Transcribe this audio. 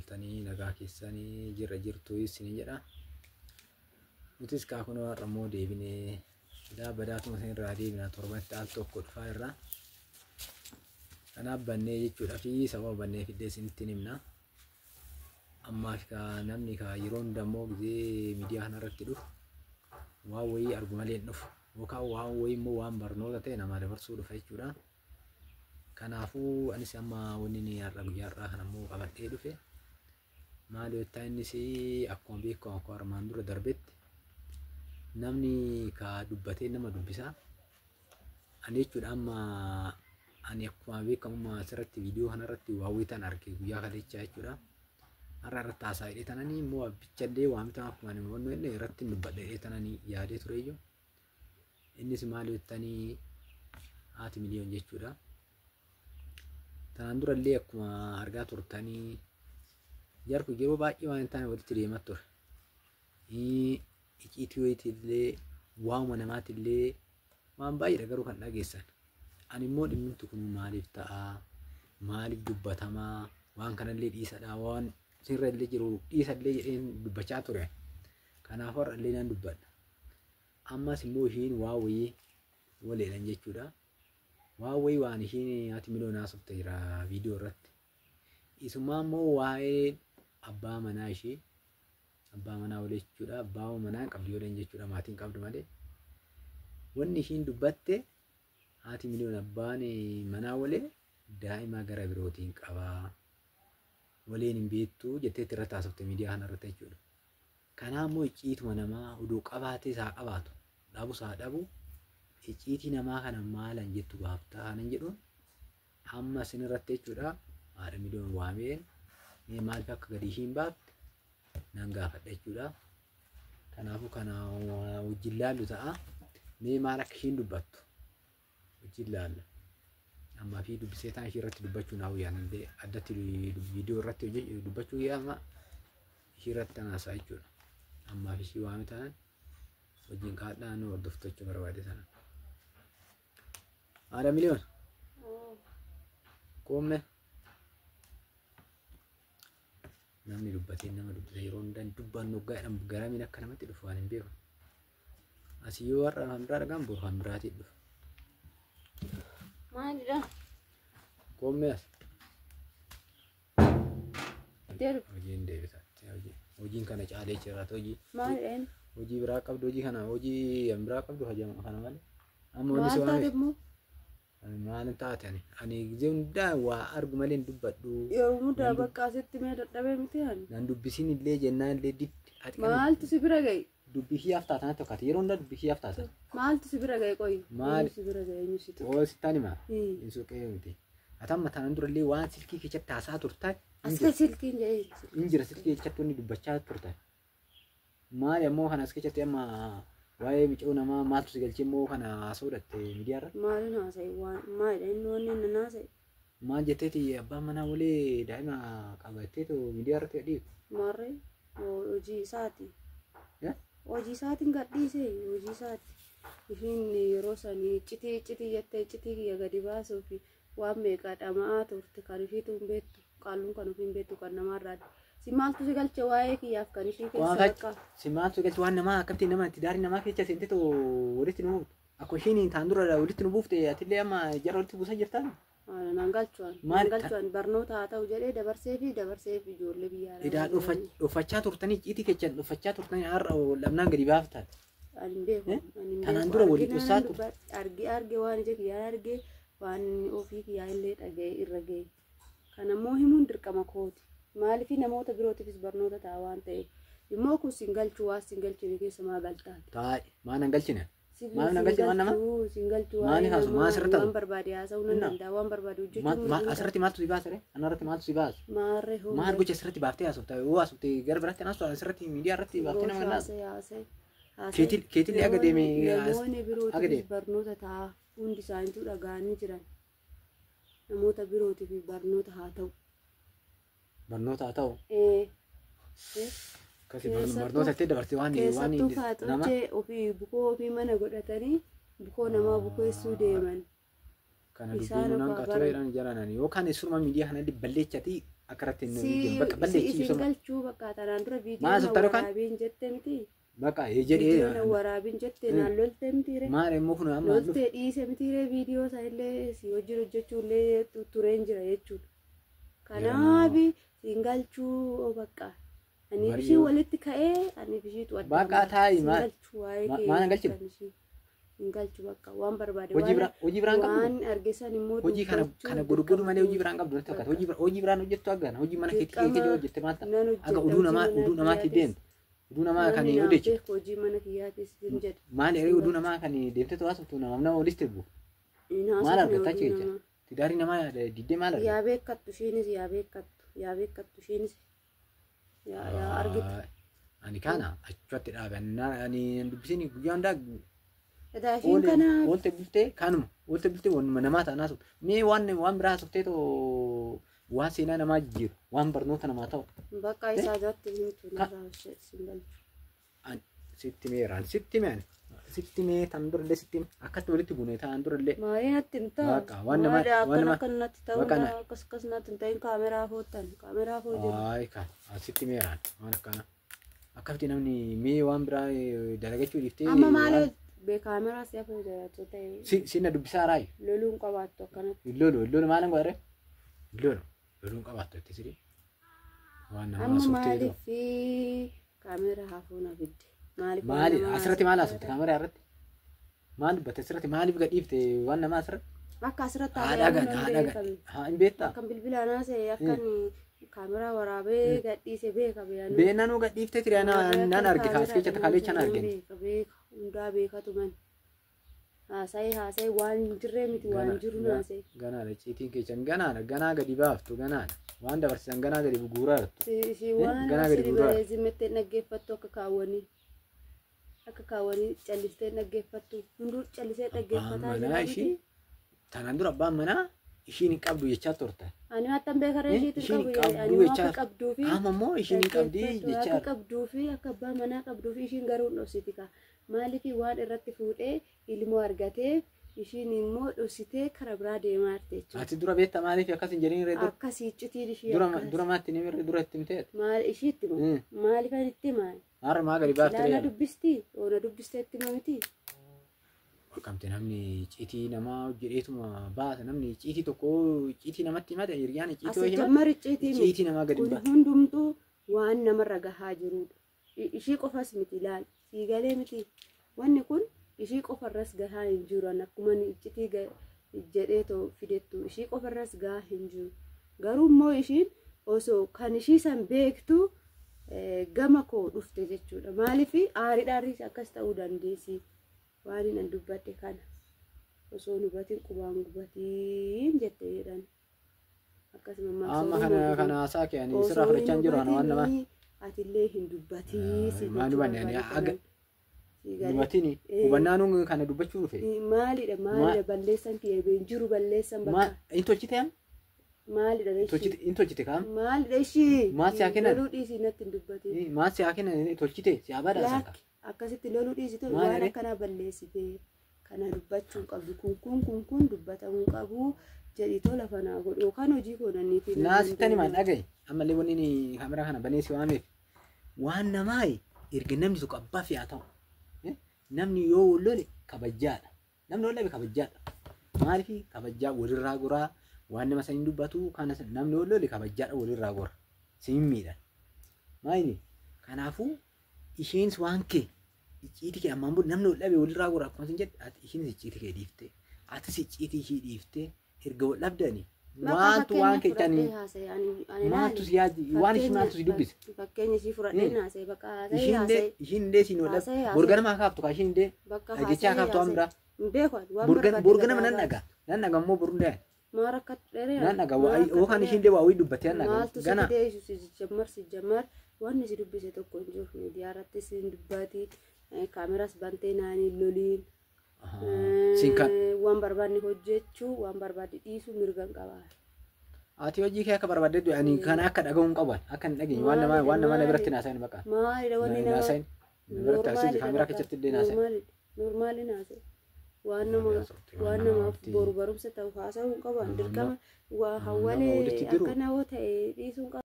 Ooltanii nagaa keessanii jirra jirtu isin jedha. Nutis kaa kunoo har'a immoo deebinee edaa badaatuma isin irraa deebina torbanitti al tokko dhufaa irra. Kanaaf bannee jechuudha fi sababa bannee fiddee isinitti himna. Ammaaf kaa namni kaa yeroo hunda immoo gizee miidiyaa kanarratti dhufu waan wayii argu malee hin dhufu. Yookaan waan wayii immoo waan barnoota ta'e namaa dabarsuu dhufa jechuudha. Kanaafuu anis amma wanni inni har'a guyyaa har'aa kana immoo qabadhee dhufe maal yoo ta'e innis akkuma beekamu akkuma armaan dura darbetti namni ka dubbatee nama dubbisa. Ani jechuudha amma ani akkuma beekamu amma asirratti viidiyoo kanarratti waa wayitan arge guyyaa kaleechaa jechuudha. Har'a irratti haasaa jedhee tananii immoo abbichallee waamita akkuma ani wannu inni irratti dubbadha jedhee tananii yaadee tureyyuu. Innis maal jettanii haati miliyoon jechuudha. Tanaan durallee akkuma argaa turtanii jarku yeroo baay'ee waan hin taane walitti deemaa ture. Icciitii wayiitillee waanuma namaatillee waan baay'eedha garuu kan dhageessan. Ani immoo dhimmimti kun maaliif ta'a? Maaliif dubbatamaa? Waan kanallee dhiisadha waan sirra illee jiru dhiisallee jedheen dubbachaa ture. Kanaaf har'a illee nan dubbadha. Ammas immoo ishiin waa wayii waleedhan jechuudha. Waan wayii waan ishiin haati miliyoon haasofte jira viidiyoo irratti. Isumaa immoo waa'ee abbaa manaa ishee abbaa manaa walee jechuudha. Abbaa manaa hin qabdu yoo jechuudha maatiin qabdu malee. Wanni ishiin dubbatte haati miliyoon abbaan manaa walee daa'ima gara birootiin qabaa. Waleen hin beektu jetteetti irratti haasofte miidiyaa kana irratti jechuudha. Kanaa immoo icciituma namaa oduu qabaatees haa qabaatu dhabus haa dhabu icciitii namaa kana maalan jettu baaftaa kanan jedhuun amma isin irratti jechuudha haadha miliyoon waameen mee maaliif akka gadi ishiin baafte nan gaafadha jechuudha. Kanaafuu kana wajjin laallu ta'a. Mee maal akka ishiin dubbattu wajjin laalla. Ammaa fi dubbisee taan ishii irratti dubbachuu naa wayyaan illee addatti viidiyoo irratti dubbachuu yaama ishii irratti tan haasa'a jechuudha. Ammaaf ishii waame taanaan wajjin kaadhaa nu hordoftu jechuu barbaade sana. Haadha miliyoon. Qoomme. Namni dubbatee nama dubbisa yeroo hundaa dubbannu hoggaa jedhamu garamiin akka namatti dhufu waan hin beeku. Asii yoo har'a kan biraa dhagaan boru kan biraatiin dhufa. Maalidha? Qoommee as. Deebi. Hojiin deebisa. Hojiin kana caalee jiraata hojii. Maalidha inni? Hojii biraa qabdu hojii kana hojii kan biraa qabdu hojii kana malee. Amma wanni si Maal taate waame. immoo? Ani maal taate ani ani gizee hundaa waa argu malee hin dubbadhu. Yeroo hundaa bakka asitti mee dadhabee miti ani. Nan dubbisin illee jennaan illee diddi. Ati kan Maaltu si bira ga'e? dubbii kiyyaaf taatan natti fakkaata. Yeroo hundaa dubbii kiyyaaf taatan. Maaltu si bira ga'e qoyi? Maal? Eenyu si bira ga'e eenyu si tuqe? Oo sittaan himaa. Hmm. Hin suqee miti. Ati amma tanan durallee waan silkii keessatti haasaa turtan hin As jira. silkiin jedhee. Hin jira silkii keessatti wanni dubbachaa turtan. Maali ammoo kana as keessatti amma waa'ee micoo namaa maaltu si galchee immoo kana haasa'uu dhatte miidiyaa irratti? Maalin haasa'e waan maalidha inni wanni inni haasa'e? Maal jetteeti abbaan manaa walee daa'ima qabatteetu miidiyaa irratti gadhiifte? Maarree hojii isaati. Eh? Hojii isaatiin gadhiise hojii isaati. Ishiin yeroo sanii iccitii iccitii jettee iccitii kiyya gadi baasuuf waan meeqa dhama'aa turte kan ishiitu hin beektu qaalluun kan ofii hin beektu kan namaarraa. Si maaltu si galche waa'ee kiyyaaf kan ishii Waan keessa bakka. si maaltu galche waan namaa akkamitti nama itti daarii namaa keessa seenteetu walitti nu buufte. Akkuma ishiin taan dura walitti nu buufte atillee amma jara walitti buusaa jirtaan? Nan galchuan. Maal Nan galchuan barnoota haa ta'u jedhee dabarsee fi dabarsee fi ijoollee biyya alaa. Edaa dhofachaa turtanii icciitii keessan dhofachaa turtanii har'a lamnaan gadi baaftan. Ani hin beeku. Eh? Ani hin Tanaan beeku. dura walii Arginaan dhoksaa turte. Arge arge waan ija kiyyaan arge waan ofii kiyyaa illee dhaga'e irra ga'e. Kana immoo himuun dirqama kooti. Maaliif namoota birootiifis barnoota ta'a waan ta'eef. Immoo kun sin galchu waa sin galchine keessa maa galtaati. Taa'e maa nan galchine? Si Maal na galche waan namaa? sin galchu Maali waa'ee haasu? Maa namaa asirratti waan haasa'u? barbaade haasa'uu nan Inna. danda'a waan barbaade hojjechuu mirga qaba. Asirratti maaltu si baasa ree? Anarratti maaltu si baasa? Maarree hoo. Maal gocha asirratti baaftee haasofta? Yoo haasofte gara biraatti haasofta asirratti miidiyaa irratti baaftee nama Gosa hin haasa'e haasa'e. Keetillee aga deeme Namoonni aga birootiifis deeme. barnoota ta'a. Hundi isaaniitu dhaga'anii jiran. Namoota birootiif barnoota haa ta'u. Barnoota haa ta'u. Ee, ee, Akkasii Keessattuu- barnoota itti dabarte waan waan Keessattuu nama faaxochee ofii bukoo ofii mana godhatanii bukoo namaa bukeessuu deeman. kana Isaan dubbiin naan obbaa qaxureedhaan jaranani yookaan surma miidiyaa kana balleechati Akka irratti hin Si hojjennu. Bakka si balleessi isin ibsama. galchuu bakka tanaan dura Maal viidiyoo na asirratti kan? waraabiin jette miti. Bakka Viidiyoo na jedhee waraabiin jette naan lolte miti ree. maal immoo kun amma dhufe. Loltee dhiise miti ree viidiyoo isaa illee si wajjin hojjechuu illee tureen jira jechuudha. Kanaaf siin galchuu bakka. Ani Bari bishii yoo- walitti ka'ee ani bishiitu adda Bakka taa'i, Siin maal- galchuu waa'ee kee maal hin galchine? kan ishii. Hin galchu bakka waan barbaade Hojii waan biraa hojii biraan qabdu. waan argesan immoo Hojii kana dubbachuu kana godhu malee hojii dirqama biraan qabdu natti fakkaata. Hojii biraan hojjettu agana hojii mana keetii Dirqama keessa hojjette maal ta'a? nan hojjedha Aga oduu hojii namaa mana oduu namaatti kiyyaatis. deemtu. Oduu namaa kan Namni naan odeechi. beeku hojii mana kiyyaatis hin jedhu. Maal eree oduu namaa kan deemtee to'aasoftu namaaf nama walitti bu'u. Hin Maal haasofne argatta oduu achi jecha? namaa. Tidaarii namaa diddee maal argatta? Yaa beekattu isheenis yaa beekattu yaa beekattu isheenis yaa yaa argitu. Ani kana achumatti dhaabe ani hin dubbisin guyyaa hundaa Edaa ishiin kana oolte bultee kanuma oolte bultee wanuma namaa ta'an haasoftu. Mee waan waan biraa haasoftee too waan seenaa namaa jijjiiru waan barnoota namaa ta'u bakka isaa irratti himtu narraa sin galchu. Ani sitti meeraan sitti mee ani sitti mee tan durallee sitti mee akkatti walitti buune ta'an durallee Maaliin natti himtaa? Bakka, waan nama- Maali waan akkana nama- akkana natti ta'uu bakka na- akkas akkas natti hin ta'in kaameraa foottan kaameraa foo jiru. Ay kan sitti meeraan waan akkana akkamitti namni mee waan biraa dalagachuu dhiiftee Amma maali bee kaameraa si hafuu jiraatu ta'e si na dubbisaa raayi. Loluun qabaattu akkanatti. Loolu loolu maalan godhare loolu loluun qabaattu itti siree waan namaa Amma haasofte maaliif kaameraa hafuu na fidde? Maaliif waan maali namaa asirratti maal haasofte? haasofte kaameraa irratti maal dubbatte asirratti maaliif gadhiifte waan namaa asirratti Akka asirratti haa haasa'e dhagan namni haa dhagan beekame. haa hin beektaa Akkan bilbilaan haasa'e akkan kaameraa waraabee gadhiise beeka beeyanu. Beennanuu gadhiifte ture naan arge kaas keessatti kaalecha naan argine. Beeka beeka hundaa beekatu man. Haasa'e haasa'e waan hin jirree miti waan jiru haasa'e. Ganaadha icciitiin keessan ganaadha ganaa gadi baaftu ganaadha waan dabarsisan ganaa gadi guuraartu. Si waan Ganaa gadi asirri guuraa. baree zimmettee dhaggeeffattu akka kaawwanii. Akka kaawwanii callistee dhaggeeffattu hunduu callisee Abbaan dhaggeeffataa manaa jira ishii miti. tanaan dura abbaan manaa ishiin hin qabdu jechaa turte. Ani hattan beekarra ishiitu Ishiin hin hin qabu qabdu ani immoo jechaa akka qabduu fi Amma immoo ishiin hin qabdi dhaggeeffattu jechaa akka qabduu fi akka abbaa manaa qabduu fi ishiin garuu hin dhoksiti ka. Maaliif waan irratti fuudhee ilmoo argateef ishiin immoo dhoksitee kara biraa deemaa jirti jechuudha. Ati dura beekta maaliif akkas hin jedhin irree dura Akkasii iccitiin ishii dura akkas. dura maatti ni mirre dura itti himteet. Maal ishiitti moo? Maaliif ani itti himaa? Har'a maa gadi baafte Silaa na reera. dubbisti? Oo na dubbistee itti hima miti? Akkamti namni icciitii namaa hojjedheetuma baasa namni icciitii tokko icciitii namatti himate hiriyaan icciitii Asi yoo himate jammar icciitii miti. icciitii namaa gadi Kun hin baasa. hundumtuu waan namarra gahaa jirudha. Ishii qofas miti ilaal. Sii galee miti. Wanni kun ishii qofarras gahaa hin jiru. Ani akkuma inni iccitii jedhee too fidettu ishii qofarras gahaa hin jiru. Garuu immoo ishiin osoo kan ishii san beektu gama koo dhufte jechuudha. Maaliif aariidhaan akkas ta'uu dandeessi. Waan inni dubbadhe kana osoo hin hubatin qubaan gubatiin jette jedhan. Akkasuma Amma kana kana haasaa kee ani sirraa fudhachaa hin jiru ana waan namaa. Atillee hin dubbatii si Maal jechuu hubanne ani barbaade aga kanan. Sii galee. hubatini hubannaanuun kana dubbachuu dhufe. Maalidha maalidha balleessan kiyya hin jiru balleessan Maal bakka hin tolchite am? maalidha ishii Hin tolchite kaam? maalidha ishii Maal si haa kennan? loluu dhiisii natti hin dubbatin. Maal si haa kennan tolchite si haa badhaasan ka? Lakki akkasitti loluu dhiisitu Maal waan jedhee? akkanaa balleessite kana dubbachuu hin qabdu kun kun kun kun dubbatamuu hin qabu jedhitoo lafa naa godhu yookaan hojii koo nanniitii Naa sitti himaan dhagaye ammallee wanni inni kaameraa kana banee si waameef waan namaa erga namni tokko abbaa fi haa ta'u namni yoo wal lole kabajjaadha namni wal dhabe kabajjaadha maaliif kabajjaa walirraa goraa waan nama saniin dubbatu kana namni wal lole kabajjaadha walirraa gora siin miidhan maayini kanaafuu isheenis waan kee icciitii kee ammaan booda namni wal dhabe walirraa gora akkuma isin jedhe ati isheenis icciitii kee dhiiftee atis icciitii ishii dhiiftee erga wal dhabdanii maaltu waan keechanii maaltu si yaadi waan ishii maaltu si dubbise Fakkeenya ishii fudhadhee naasee bakka haasa'ee haasa'ee ishiin illee siin wal Haasa'ee, dhabde haasa'ee. borganama haa kaaftu kaa ishiin illee bakka dhagechaa haasa'ee kaaftu waan biraa hin beeku ani waan barbaade borganama garaa nan dhaga nan dhaga immoo borundaan Maal rakkatu dheeree nan dhaga yookaan ishiin illee waa wayii dubbattee nan dhaga Maaltu si gana fidee si jammar si jammar wanni si dubbise tokko hin jiru miidiyaa irratti si hin dubbati kaameraas bantee naanii loliin siin kan waan barbaadne hojjechuu waan barbaadne dhiisuu mirga hin qabaa. Ati hojii kee akka barbaadde ani kana akka dhaga'uu hin qabu akka hin dhageenye waan namaa waan namaa na biratti naasayin bakka Maalidha wanni nama naasayin na biratti haasa'e kaameraa keessatti illee naasayin Normaali naasa'e. Waan nama Maali haasofte? waan namaaf boru barumsa ta'u haasa'uu hin qaban. Nama Dirqama waa nama hawwalee walitti diru. akkana yoo ta'e dhiisuu hin qaban.